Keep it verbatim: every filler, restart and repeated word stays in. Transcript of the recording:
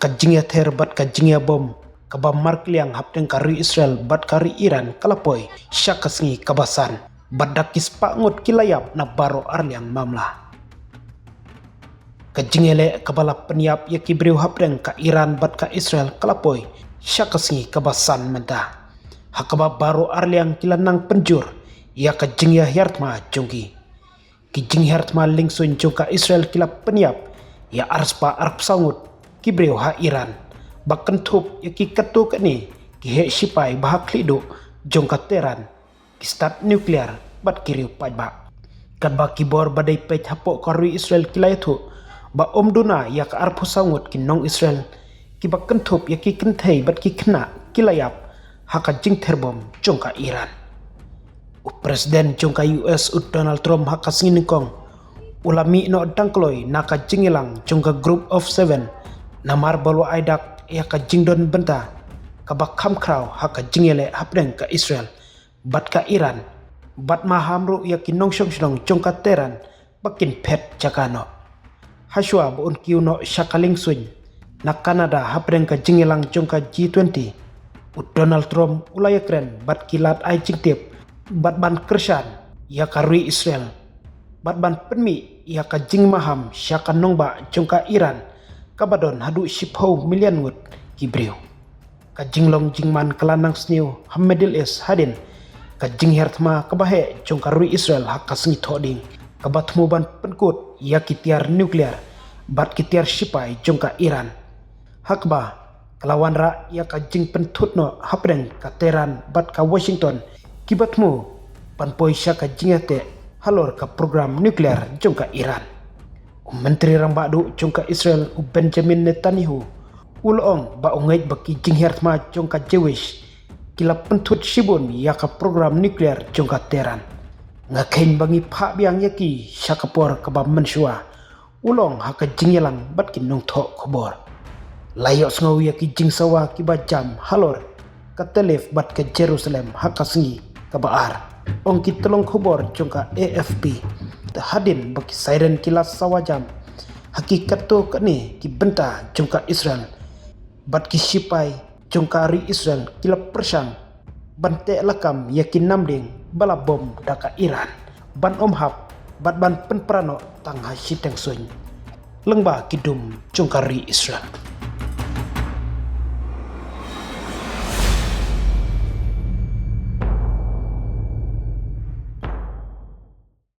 Ka jingïather bad ka jingïabom kaba markylliang hapdeng ka ri Israel bad ka ri Iran ka la poi sha ka sngi kaba san, bad da ki spah ngut ki la ïap na baroh arliang mamla. Ka jingïaleh kaba la pynïap ïa ki briew hapdeng ka Iran bad ka Israel ka la poi sha ka sngi kaba san mynta, ha kaba baroh arliang ki la nang pynjur ïa ka jingïahiar thma jong ki. Ki jinghiar thma lyngsuiñ jong ka Israel ki la pynïap ïa arspah arphew saw ngut ki briew ha Iran, ba kynthup ïa ki katto katne ki heh shipai ba ha khlieh duh jong ka Tehran, ki stad nuclear bad ki riew paidbah. Katba ki bor ba dei peit hapoh ka ri Israel ki la ïathuh ba ym duna ïa ka arphew saw ngut ki nong Israel, kiba kynthup ïa ki kynthei bad ki khynnah ki la ïap ha ka jingther bom jong ka Iran. U President jong ka U S u Donald Trump ha ka sngi nyngkong u la mih noh dang kloi na ka jingïalang jong ka Group of Seven, namar ba u la ai dak ïa ka jingdon bynta kaba kham khraw ha ka jingïaleh hapdeng ka Israel bad ka Iran, bad maham ruh ïa ki nongshong shnong jong ka Tehran ba kin phet jaka noh. Hashwa ba un kiew noh sha ka lyngsuiñ na Canada hapdeng ka jingïalang jong ka G twenty, u Donald Trump u la ïakren bad ki lad ai jingtip bad ban kyrshan ïa ka ri Israel, bad ban pynmih ïa ka jingmaham sha ka nongbah jong ka Iran kaba don haduh shiphew million ngut ki briew. Ka jinglong jingman ka la nang sniew ha Middle East hadien ka jinghiar thma kaba heh jong ka ri Israel ha ka sngi Thohdieng, kaba thmu ban pynkut ïa ki tiar nuclear bad ki tiar shipai jong ka Iran, ha kaba ka la wanrah ïa ka jingpynthut noh hapdeng ka Tehran bad ka Washington, kiba thmu ban poi sha ka jingïateh halor ka program nuclear jong ka Iran. U Myntri Rangbah Duh jong ka Israel u Benjamin Netanyahu u la ong ba u ngeit ba ki jinghiar thma jong ka Jewish ki la pynthut shibun ïa ka program nuclear jong ka Tehran. Nga kheiñ ba ngi phah biang ïa ki sha ka por kaba mynshuwa, u la ong ha ka jingïalang bad ki nongthoh khubor. La ïohsngew ïa ki jingsawa kiba jam halor ka Tel Aviv bad ka Jerusalem ha ka sngi kaba ar, ong ki tyllong khubor jong ka A F P. Te hadien ba ki siren ki la sawa jam ha ki katto katne ki bynta jong ka Israel, bad ki shipai jong ka ri Israel ki la pyrshang ban teh lakam ïa ki namding ba la bom da ka Iran ban ym hap bad ban pynpra noh tang ha shiteng suiñ lyngba ki dum jong ka ri Israel.